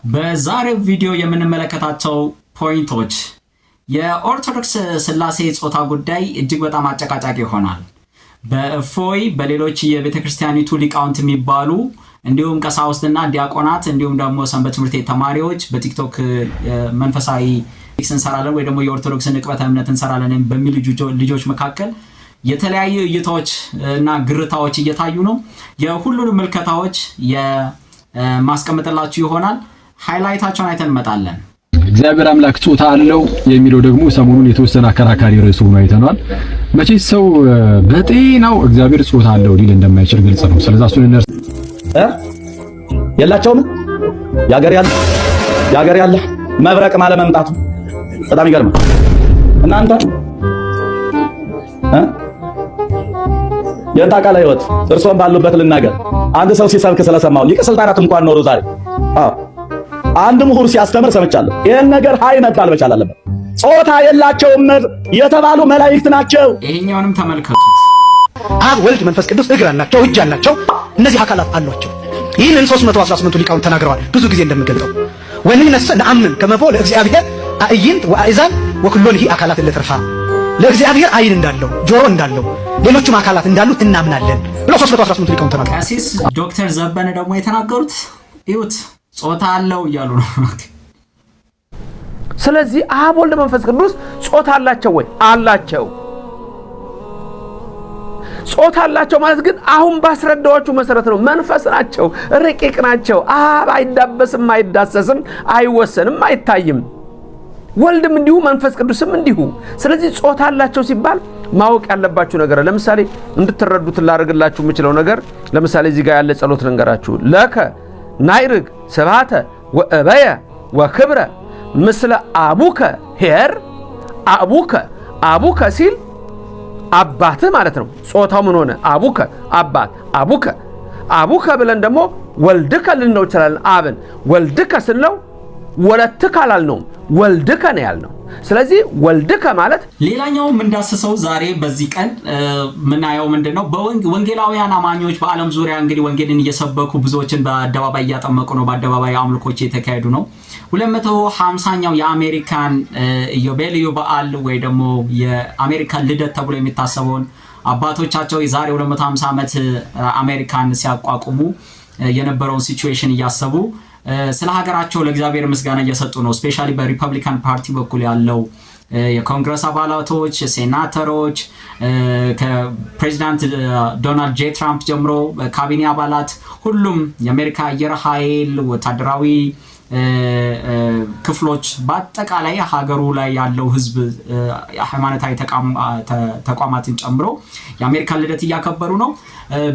በዛሬው ቪዲዮ የምንመለከታቸው point ኦች የኦርቶዶክስ ስላሴ ጾታ ጉዳይ እጅግ በጣም አጨቃጫቂ ይሆናል። በእፎይ፣ በሌሎች የቤተ ክርስቲያኒቱ ሊቃውንት የሚባሉ፣ እንዲሁም ቀሳውስትና ዲያቆናት፣ እንዲሁም ደግሞ ሰንበት ትምህርት ቤት ተማሪዎች በቲክቶክ መንፈሳዊ እንሰራለን ወይ ደግሞ የኦርቶዶክስን ዕቅበተ እምነት እንሰራለን በሚሉ ልጆች መካከል የተለያዩ እይታዎች እና ግርታዎች እየታዩ ነው። የሁሉንም ምልከታዎች የማስቀምጥላችሁ ይሆናል። Highlight ኣቸውን አይተን እንመጣለን። እግዚአብሔር አምላክ ጾታ አለው የሚለው ደግሞ ሰሞኑን የተወሰነ አከራካሪ ርዕስ ሆኖ አይተነዋል። መቼስ ሰው በጤናው እግዚአብሔር ጾታ አለው ሊል እንደማይችል ግልጽ ነው። ስለዚህ እሱን እነርስ የላቸውም። ያገር ያለ ያገር ያለ መብረቅ ማለመምጣቱ በጣም ይገርማል። እናንተ የእንታ ቃለ ሕይወት እርሶም ባሉበት ልናገር። አንድ ሰው ሲሰብክ ስለሰማሁ፣ ሊቀ ስልጣናት እንኳን ኖሮ ዛሬ፣ አዎ፣ አንድ ምሁር ሲያስተምር ሰምቻለሁ። ይሄን ነገር ሀይ መባል መቻል አለበት። ጾታ የላቸውም የተባሉ መላእክት ናቸው። ይሄኛውንም ተመልከቱት። አብ፣ ወልድ፣ መንፈስ ቅዱስ እግር አላቸው፣ እጅ አላቸው። እነዚህ አካላት አሏቸው። ይህንን 318ቱ ሊቃውንት ተናግረዋል። ብዙ ጊዜ እንደምገልጠው ወንሕነሰ ነአምን ከመ ቦ ለእግዚአብሔር አዕይንት ወአእዛን ወኩሎንሂ አካላት እለ ተርፋ፣ ለእግዚአብሔር አይን እንዳለው፣ ጆሮ እንዳለው፣ ሌሎቹም አካላት እንዳሉት እናምናለን ብለው 318ቱ ሊቃውንት ተናግረዋል። ቀሲስ ዶክተር ዘበነ ደግሞ የተናገሩት እዩት። ጾታ አለው እያሉ ነው። ስለዚህ አብ፣ ወልድ፣ መንፈስ ቅዱስ ጾታ አላቸው ወይ? አላቸው። ጾታ አላቸው ማለት ግን አሁን ባስረዳኋችሁ መሰረት ነው። መንፈስ ናቸው፣ ረቂቅ ናቸው። አብ አይዳበስም፣ አይዳሰስም፣ አይወሰንም፣ አይታይም። ወልድም እንዲሁ፣ መንፈስ ቅዱስም እንዲሁ። ስለዚህ ጾታ አላቸው ሲባል ማወቅ ያለባችሁ ነገር፣ ለምሳሌ እንድትረዱት ላደርግላችሁ የምችለው ነገር፣ ለምሳሌ እዚህ ጋር ያለ ጸሎት ልንገራችሁ። ለከ ናዕርግ ስብሐተ ወዕበየ ወክብረ ምስለ አቡከ ኄር። አቡከ፣ አቡከ ሲል አባትህ ማለት ነው። ጾታው ምን ሆነ? አቡከ አባት፣ አቡከ። አቡከ ብለን ደግሞ ወልድከ ልንለው እንችላለን። አብን ወልድከ ስንለው ወለትከ አላልነውም፣ ወልድከ ነው ያልነው። ስለዚህ ወልድከ ማለት ሌላኛው የምንዳስሰው ዛሬ በዚህ ቀን የምናየው ምንድን ነው? በወንጌላውያን አማኞች በዓለም ዙሪያ እንግዲህ ወንጌልን እየሰበኩ ብዙዎችን በአደባባይ እያጠመቁ ነው። በአደባባይ አምልኮች የተካሄዱ ነው። 250ኛው የአሜሪካን ኢዮቤልዩ በዓል ወይ ደግሞ የአሜሪካን ልደት ተብሎ የሚታሰበውን፣ አባቶቻቸው የዛሬ 250 ዓመት አሜሪካን ሲያቋቁሙ የነበረውን situation እያሰቡ ስለ ሀገራቸው ለእግዚአብሔር ምስጋና እየሰጡ ነው። Especially በ Republican Party በኩል ያለው የኮንግረስ አባላቶች፣ ሴናተሮች፣ ከፕሬዚዳንት ዶናልድ ጄ ትራምፕ ጀምሮ ካቢኔ አባላት፣ ሁሉም የአሜሪካ አየር ኃይል፣ ወታደራዊ ክፍሎች፣ በአጠቃላይ ሀገሩ ላይ ያለው ሕዝብ፣ ሃይማኖታዊ ተቋማትን ጨምሮ የአሜሪካን ልደት እያከበሩ ነው።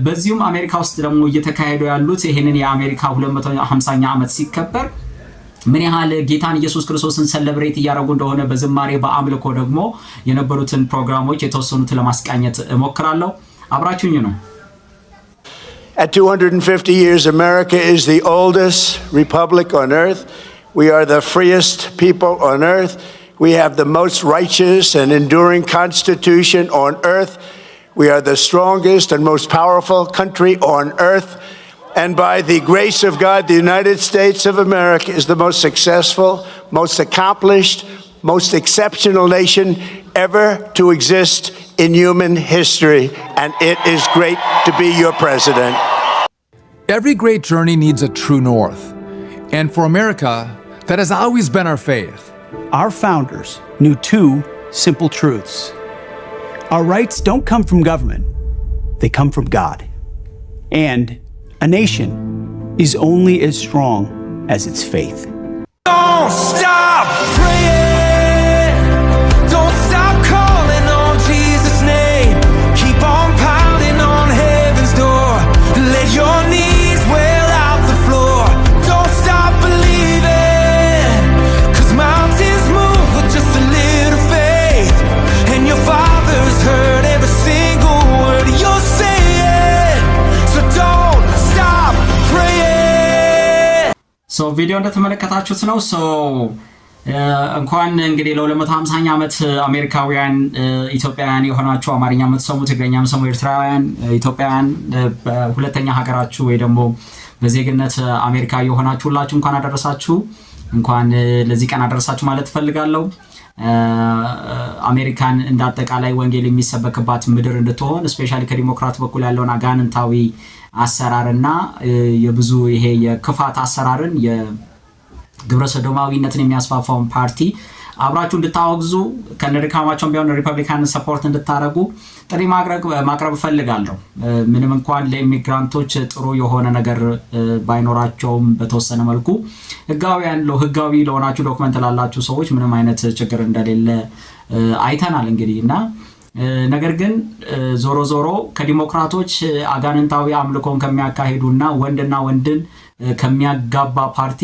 በዚሁም አሜሪካ ውስጥ ደግሞ እየተካሄዱ ያሉት ይህንን የአሜሪካ 250ኛ ዓመት ሲከበር ምን ያህል ጌታን ኢየሱስ ክርስቶስን celebrate እያደረጉ እንደሆነ በዝማሬ፣ በአምልኮ ደግሞ የነበሩትን ፕሮግራሞች የተወሰኑትን ለማስቃኘት እሞክራለሁ። አብራችሁኝ ነው። At 250 years, America is the oldest republic on earth. We are the freest people on earth. We have the most righteous and enduring constitution on earth. We are the strongest and most powerful country on earth. And by the grace of God, the United States of America is the most successful, most accomplished, most exceptional nation ever to exist in human history. And it is great to be your president. Every great journey needs a true north. And for America, that has always been our faith. Our founders knew two simple truths. Our rights don't come from government, they come from God. And a nation is only as strong as its faith. Don't stop praying. Don't stop calling on Jesus' name. Keep on pounding on heaven's door. Let your knees wail out the floor. Don't stop believing. 'Cause mountains move with just a little faith. And your father's heard every single word you're saying. So don't stop praying. So ቪዲዮ እንደተመለከታችሁት ነው። So እንኳን እንግዲህ ለ250ኛ ዓመት አሜሪካውያን፣ ኢትዮጵያውያን የሆናችሁ፣ አማርኛ የምትሰሙ፣ ትግረኛ የምትሰሙ ኤርትራውያን፣ ኢትዮጵያውያን፣ በሁለተኛ ሀገራችሁ ወይ ደግሞ በዜግነት አሜሪካ የሆናችሁ ሁላችሁ እንኳን አደረሳችሁ፣ እንኳን ለዚህ ቀን አደረሳችሁ ማለት እፈልጋለሁ። አሜሪካን እንደ አጠቃላይ ወንጌል የሚሰበክባት ምድር እንድትሆን፣ especially ከዲሞክራት በኩል ያለውን አጋንንታዊ አሰራርና የብዙ ይሄ የክፋት አሰራርን፣ የግብረ ሰዶማዊነትን የሚያስፋፋውን ፓርቲ አብራችሁ እንድታወግዙ፣ ከነድካማቸውን ቢሆን ሪፐብሊካንን support እንድታደርጉ ጥሪ ማቅረብ እፈልጋለሁ። ምንም እንኳን ለ immigrant ኦች ጥሩ የሆነ ነገር ባይኖራቸውም፣ በተወሰነ መልኩ ህጋዊ ለሆናችሁ፣ document ላላችሁ ሰዎች ምንም አይነት ችግር እንደሌለ አይተናል እንግዲህ። እና ነገር ግን ዞሮ ዞሮ ከዲሞክራቶች አጋንንታዊ አምልኮን ከሚያካሂዱ እና ወንድና ወንድን ከሚያጋባ ፓርቲ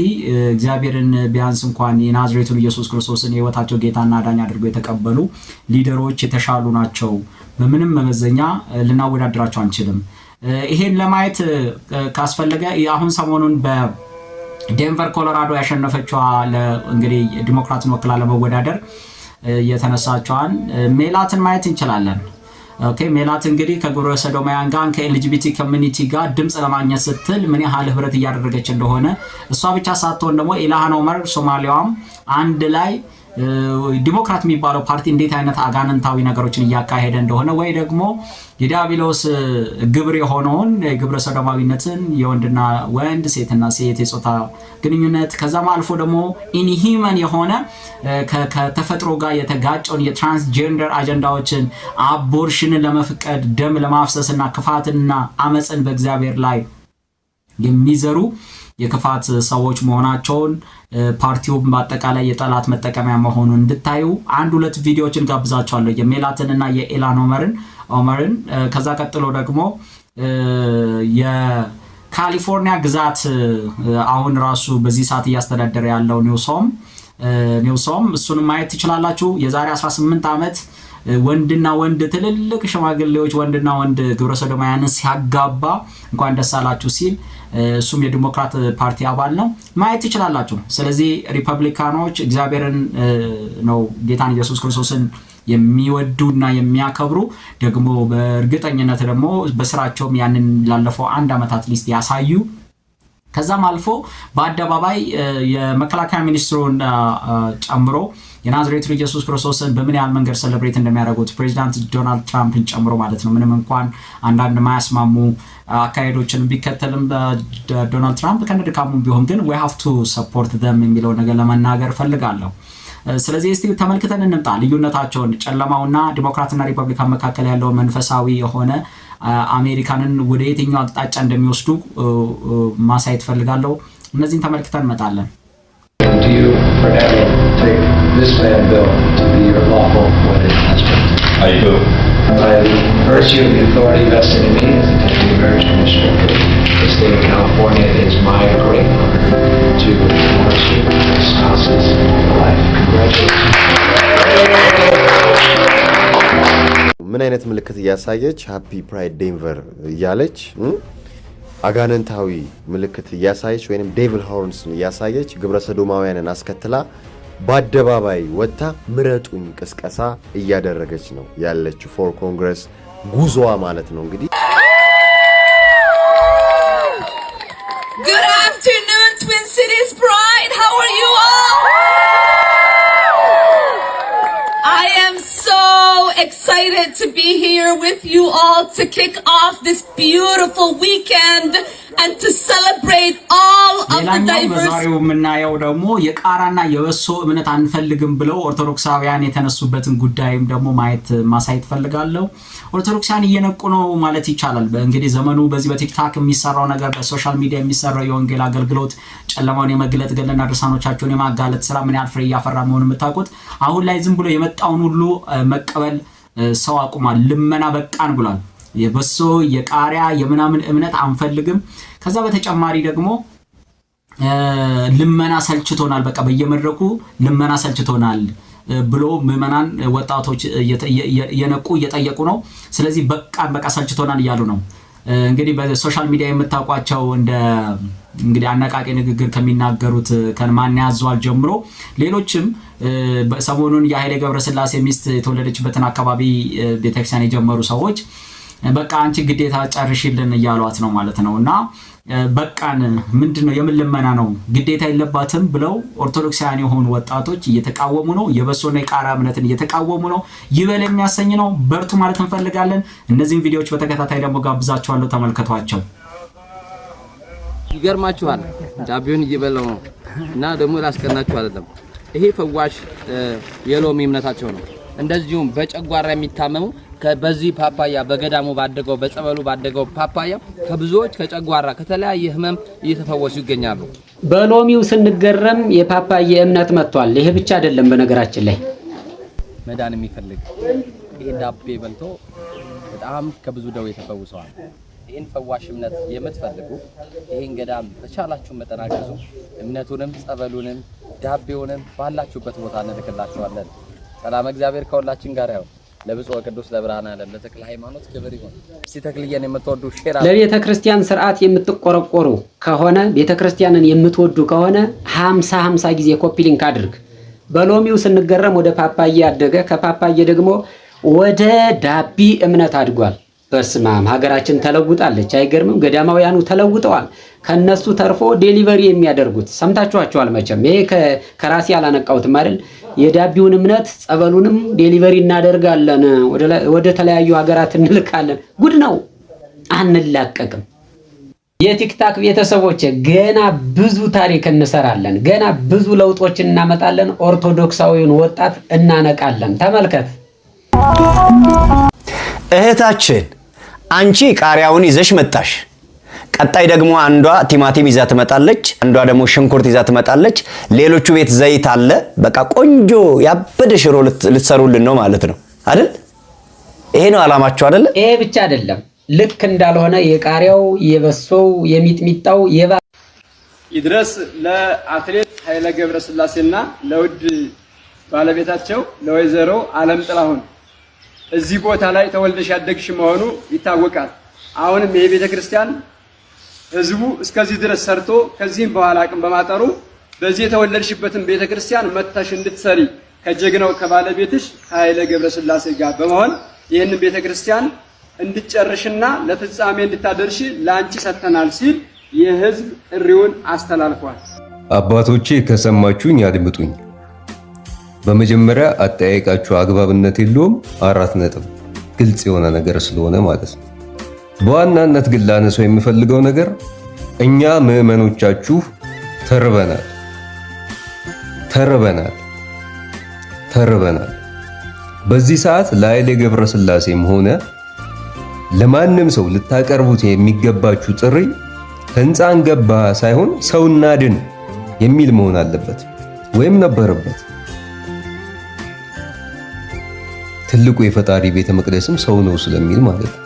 እግዚአብሔርን ቢያንስ እንኳን የናዝሬቱን ኢየሱስ ክርስቶስን የሕይወታቸው ጌታና አዳኝ አድርገው የተቀበሉ leader ኦች የተሻሉ ናቸው። በምንም መመዘኛ ልናወዳድራቸው አንችልም። ይሄን ለማየት ካስፈለገ አሁን ሰሞኑን በዴንቨር ኮሎራዶ ያሸነፈችዋ፣ እንግዲህ ዲሞክራትን ወክላ ለመወዳደር የተነሳቸዋን ሜላትን ማየት እንችላለን። Okay፣ ሜላት እንግዲህ ከግብረ ሰዶማውያን ጋር፣ ከ LGBT community ጋር ድምፅ ለማግኘት ስትል ምን ያህል ህብረት እያደረገች እንደሆነ፣ እሷ ብቻ ሳትሆን ደግሞ ኢልሃን ኦመር ሶማሊያዋም አንድ ላይ ዲሞክራት የሚባለው ፓርቲ እንዴት አይነት አጋንንታዊ ነገሮችን እያካሄደ እንደሆነ፣ ወይ ደግሞ የዲያብሎስ ግብር የሆነውን የግብረ ሰዶማዊነትን፣ የወንድና ወንድ፣ ሴትና ሴት የጾታ ግንኙነት፣ ከዛም አልፎ ደግሞ inhuman የሆነ ከተፈጥሮ ጋር የተጋጨውን የ transgender አጀንዳዎችን፣ abortion ን ለመፍቀድ፣ ደም ለማፍሰስና ክፋትንና አመፅን በእግዚአብሔር ላይ የሚዘሩ የክፋት ሰዎች መሆናቸውን፣ ፓርቲውም በአጠቃላይ የጠላት መጠቀሚያ መሆኑን እንድታዩ አንድ ሁለት ቪዲዮዎችን ጋብዛችኋለሁ፣ የሜላትን እና የኢልሃን ኦመርን። ከዛ ቀጥሎ ደግሞ የካሊፎርኒያ ግዛት አሁን ራሱ በዚህ ሰዓት እያስተዳደረ ያለው ኒውሶም፣ እሱን ማየት ትችላላችሁ። የዛሬ 18 ዓመት ወንድና ወንድ፣ ትልልቅ ሽማግሌዎች ወንድና ወንድ ግብረ ሰዶማውያንን ሲያጋባ እንኳን ደስ አላችሁ ሲል፣ እሱም የዲሞክራት ፓርቲ አባል ነው፣ ማየት ትችላላችሁ። ስለዚህ ሪፐብሊካኖች እግዚአብሔርን ነው፣ ጌታን ኢየሱስ ክርስቶስን የሚወዱና የሚያከብሩ፣ ደግሞ በእርግጠኝነት ደግሞ በስራቸውም ያንን ላለፈው አንድ ዓመት at least ያሳዩ፣ ከዛም አልፎ በአደባባይ የመከላከያ ሚኒስትሩን ጨምሮ የናዝሬቱ ኢየሱስ ክርስቶስን በምን ያህል መንገድ celebrate እንደሚያደርጉት፣ ፕሬዚዳንት ዶናልድ ትራምፕን ጨምሮ ማለት ነው። ምንም እንኳን አንዳንድ ማያስማሙ አካሄዶችን ቢከተልም ዶናልድ ትራምፕ ከነድካሙ ቢሆን ግን we have to support them የሚለው ነገር ለመናገር ፈልጋለሁ። ስለዚህ እስቲ ተመልክተን እንምጣ ልዩነታቸውን፣ ጨለማውና ዲሞክራትና ሪፐብሊካን መካከል ያለው መንፈሳዊ የሆነ አሜሪካንን ወደ የትኛው አቅጣጫ እንደሚወስዱ ማሳየት ፈልጋለሁ። እነዚህን ተመልክተን እንመጣለን። Do you, Fernando, take this man, Bill, to be your lawful wedded husband? I do. By the virtue of the authority vested in me as the Deputy Marriage Commissioner for the state of California, it is my great honor to pronounce you as spouses for life. Congratulations. ምን አይነት ምልክት እያሳየች፣ "Happy Pride Denver" እያለች፣ አጋንንታዊ ምልክት እያሳየች ወይም devil horns ን እያሳየች፣ ግብረ ሰዶማውያንን አስከትላ በአደባባይ ወጥታ ምረጡኝ ቅስቀሳ እያደረገች ነው ያለችው። For Congress ጉዞዋ ማለት ነው እንግዲህ። Good afternoon, Twin Cities Pride. How are you all? I am so excited to be here with you all to kick off this beautiful weekend and to celebrate all of the ሌላኛው diverse በዛሬው የምናየው ደግሞ የቃራና የበሶ እምነት አንፈልግም ብለው ኦርቶዶክሳውያን የተነሱበትን ጉዳይም ደግሞ ማየት ማሳየት ፈልጋለሁ። ኦርቶዶክሳውያን እየነቁ ነው ማለት ይቻላል። እንግዲህ ዘመኑ በዚህ በ TikTok የሚሰራው ነገር፣ በ social media የሚሰራው የወንጌል አገልግሎት፣ ጨለማውን የመግለጥ፣ ገድልና ድርሳኖቻቸውን የማጋለጥ ስራ ምን ያህል ፍሬ እያፈራ መሆኑን የምታውቁት፣ አሁን ላይ ዝም ብሎ የመጣውን ሁሉ መቀበል ሰው አቁሟል። ልመና በቃን ብሏል። የበሶ፣ የቃሪያ፣ የምናምን እምነት አንፈልግም። ከዛ በተጨማሪ ደግሞ ልመና ሰልችቶናል፣ በቃ በየመድረኩ ልመና ሰልችቶናል ብሎ ምዕመናን ወጣቶች እየነቁ እየጠየቁ ነው። ስለዚህ በቃን፣ በቃ ሰልችቶናል እያሉ ነው። እንግዲህ በ social media የምታውቋቸው እንደ እንግዲህ አነቃቂ ንግግር ከሚናገሩት ከማን ያዘዋል ጀምሮ ሌሎችም፣ ሰሞኑን የኃይሌ ገብረስላሴ ሚስት የተወለደችበትን አካባቢ ቤተክርስቲያን የጀመሩ ሰዎች በቃ አንቺ ግዴታ ጨርሽልን እያሏት ነው ማለት ነው። እና በቃን፣ ምንድን ነው፣ የምን ልመና ነው፣ ግዴታ የለባትም ብለው ኦርቶዶክሳውያን የሆኑ ወጣቶች እየተቃወሙ ነው። የበሶና የቃሪያ እምነትን እየተቃወሙ ነው። ይበል የሚያሰኝ ነው። በርቱ ማለት እንፈልጋለን። እነዚህን ቪዲዮዎች በተከታታይ ደግሞ ጋብዛችኋለሁ፣ ተመልከቷቸው። ይገርማችኋል፣ ዳቤውን እየበላው ነው እና ደግሞ ላስቀናችሁ አይደለም። ይሄ ፈዋሽ የሎሚ እምነታቸው ነው። እንደዚሁም በጨጓራ የሚታመሙ በዚህ ፓፓያ፣ በገዳሙ ባደገው፣ በጸበሉ ባደገው ፓፓያ ከብዙዎች ከጨጓራ ከተለያየ ህመም እየተፈወሱ ይገኛሉ። በሎሚው ስንገረም የፓፓዬ እምነት መጥቷል። ይሄ ብቻ አይደለም በነገራችን ላይ። መዳን የሚፈልግ ይሄ ዳቤ በልቶ በጣም ከብዙ ደዌ ተፈውሰዋል። ይህን ፈዋሽ እምነት የምትፈልጉ ይህን ገዳም በቻላችሁ መጠን አግዙ። እምነቱንም ጸበሉንም ዳቤውንም ባላችሁበት ቦታ እንልክላችኋለን። ሰላም እግዚአብሔር ከሁላችን ጋር ይሁን። ለብፁዕ ቅዱስ ለብርሃነ ዓለም ለተክለ ሃይማኖት ክብር ይሁን። እስቲ ተክልዬን የምትወዱ share ለቤተ ክርስቲያን ስርዓት የምትቆረቆሩ ከሆነ፣ ቤተ ክርስቲያንን የምትወዱ ከሆነ 50 50 ጊዜ copy link አድርግ። በሎሚው ስንገረም ወደ ፓፓዬ አደገ። ከፓፓዬ ደግሞ ወደ ዳቢ እምነት አድጓል። በስማም፣ ሀገራችን ተለውጣለች። አይገርምም? ገዳማውያኑ ተለውጠዋል። ከነሱ ተርፎ delivery የሚያደርጉት ሰምታችኋቸዋል መቼም። ይሄ ከራሴ አላነቃሁትም አይደል? የዳቢውን እምነት ጸበሉንም delivery እናደርጋለን፣ ወደ ተለያዩ ሀገራት እንልካለን። ጉድ ነው፣ አንላቀቅም። የ TikTok ቤተሰቦች፣ ገና ብዙ ታሪክ እንሰራለን። ገና ብዙ ለውጦችን እናመጣለን። ኦርቶዶክሳዊውን ወጣት እናነቃለን። ተመልከት። እህታችን፣ አንቺ ቃሪያውን ይዘሽ መጣሽ። ቀጣይ ደግሞ አንዷ ቲማቲም ይዛ ትመጣለች፣ አንዷ ደግሞ ሽንኩርት ይዛ ትመጣለች። ሌሎቹ ቤት ዘይት አለ። በቃ ቆንጆ ያበደ ሽሮ ልትሰሩልን ነው ማለት ነው አይደል? ይሄ ነው አላማችሁ አይደል? ይሄ ብቻ አይደለም። ልክ እንዳልሆነ የቃሪያው፣ የበሶው፣ የሚጥሚጣው የባ ይድረስ ለአትሌት ኃይለ ገብረስላሴና ለውድ ባለቤታቸው ለወይዘሮ አለም ጥላሁን። እዚህ ቦታ ላይ ተወልደሽ ያደግሽ መሆኑ ይታወቃል። አሁንም ይሄ ቤተ ክርስቲያን ህዝቡ እስከዚህ ድረስ ሰርቶ ከዚህም በኋላ አቅም በማጠሩ በዚህ የተወለድሽበትን ቤተ ክርስቲያን መጥተሽ እንድትሰሪ ከጀግናው ከባለቤትሽ ከኃይለ ገብረስላሴ ጋር በመሆን ይህንን ቤተ ክርስቲያን እንድትጨርሽና ለፍጻሜ እንድታደርሽ ለአንቺ ሰጥተናል ሲል የህዝብ ጥሪውን አስተላልፏል። አባቶቼ፣ ከሰማችሁኝ አድምጡኝ። በመጀመሪያ አጠያየቃችሁ አግባብነት የለውም። አራት ነጥብ። ግልጽ የሆነ ነገር ስለሆነ ማለት ነው። በዋናነት ግን ላነሳው የምፈልገው ነገር እኛ ምዕመኖቻችሁ ተርበናል፣ ተርበናል፣ ተርበናል። በዚህ ሰዓት ለኃይሌ ገብረስላሴም ሆነ ለማንም ሰው ልታቀርቡት የሚገባችሁ ጥሪ ህንፃን ገባ ሳይሆን ሰው እናድን የሚል መሆን አለበት ወይም ነበረበት። ትልቁ የፈጣሪ ቤተ መቅደስም ሰው ነው ስለሚል ማለት ነው።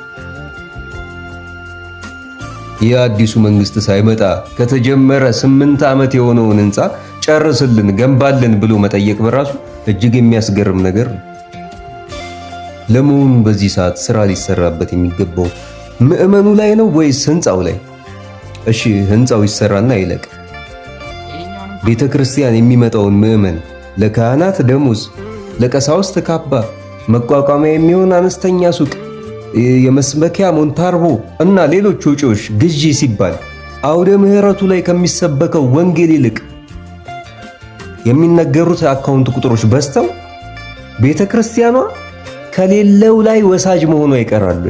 የአዲሱ መንግስት ሳይመጣ ከተጀመረ 8 ዓመት የሆነውን ህንፃ ጨርስልን፣ ገንባልን ብሎ መጠየቅ በራሱ እጅግ የሚያስገርም ነገር ነው። ለመሆኑ በዚህ ሰዓት ስራ ሊሰራበት የሚገባው ምዕመኑ ላይ ነው ወይስ ህንፃው ላይ? እሺ፣ ህንፃው ይሰራና ይለቅ። ቤተ ክርስቲያን የሚመጣውን ምዕመን ለካህናት ደሞዝ፣ ለቀሳውስት ካባ፣ መቋቋሚያ የሚሆን አነስተኛ ሱቅ፣ የመስበኪያ ሞንታርቦ እና ሌሎች ወጪዎች ግዢ ሲባል አውደ ምሕረቱ ላይ ከሚሰበከው ወንጌል ይልቅ የሚነገሩት account ቁጥሮች በዝተው ቤተ ክርስቲያኗ ከሌለው ላይ ወሳጅ መሆኗ ይቀራሉ።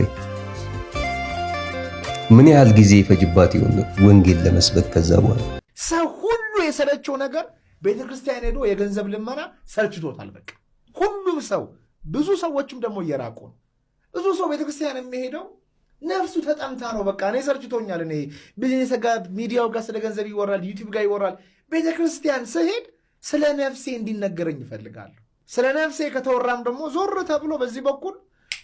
ምን ያህል ጊዜ ይፈጅባት ይሆን ወንጌል ለመስበክ ከዛ በኋላ? ሰው ሁሉ የሰለቸው ነገር ቤተ ክርስቲያን ሄዶ የገንዘብ ልመና ሰልችቶታል። በቃ ሁሉም ሰው፣ ብዙ ሰዎችም ደግሞ እየራቁ ነው። ብዙ ሰው ቤተክርስቲያን የሚሄደው ነፍሱ ተጠምታ ነው። በቃ እኔ ሰልችቶኛል። እኔ ቢዝነስ ጋር፣ ሚዲያው ጋር ስለ ገንዘብ ይወራል፣ YouTube ጋር ይወራል። ቤተክርስቲያን ስሄድ ስለ ነፍሴ እንዲነገረኝ እፈልጋለሁ። ስለ ነፍሴ ከተወራም ደግሞ ዞር ተብሎ በዚህ በኩል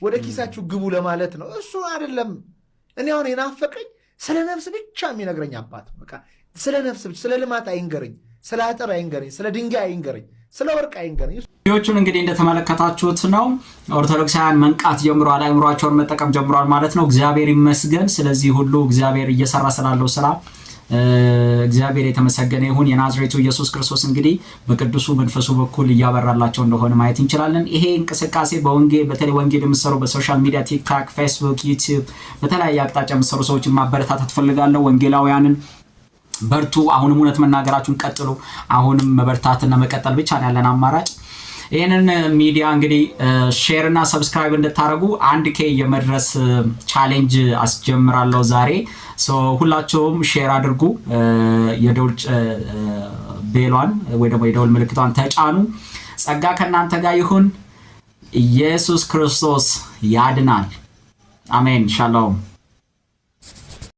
ወደ ኪሳችሁ ግቡ ለማለት ነው። እሱ አይደለም። እኔ አሁን የናፈቀኝ ስለ ነፍስ ብቻ የሚነግረኝ አባት፣ በቃ ስለ ነፍስ ብቻ፣ ስለ ልማት አይንገረኝ፣ ስለ አጥር አይንገረኝ፣ ስለ ድንጋይ አይንገረኝ፣ ስለ ወርቅ አይንገረኝ። ቪዲዮቹን እንግዲህ እንደተመለከታችሁት ነው። ኦርቶዶክሳውያን መንቃት ጀምረዋል፣ አይምሯቸውን መጠቀም ጀምረዋል ማለት ነው። እግዚአብሔር ይመስገን። ስለዚህ ሁሉ እግዚአብሔር እየሰራ ስላለው ስራ እግዚአብሔር የተመሰገነ ይሁን። የናዝሬቱ ኢየሱስ ክርስቶስ እንግዲህ በቅዱሱ መንፈሱ በኩል እያበራላቸው እንደሆነ ማየት እንችላለን። ይሄ እንቅስቃሴ በወንጌል፣ በተለይ ወንጌል የምትሰሩ በ social media TikTok፣ Facebook፣ YouTube በተለያየ አቅጣጫ የምትሰሩ ሰዎችን ማበረታታት ፈልጋለሁ። ወንጌላውያንን በርቱ። አሁንም እውነት መናገራችሁን ቀጥሉ። አሁንም መበርታትና መቀጠል ብቻ ነው ያለን አማራጭ። ይህንን ሚዲያ እንግዲህ share እና subscribe እንድታደርጉ 1K የመድረስ challenge አስጀምራለሁ ዛሬ። ሁላችሁም share አድርጉ። የደውል bell ኧን ወይ ደግሞ የደውል ምልክቷን ተጫኑ። ጸጋ ከእናንተ ጋር ይሁን። ኢየሱስ ክርስቶስ ያድናል። አሜን። ሻሎም።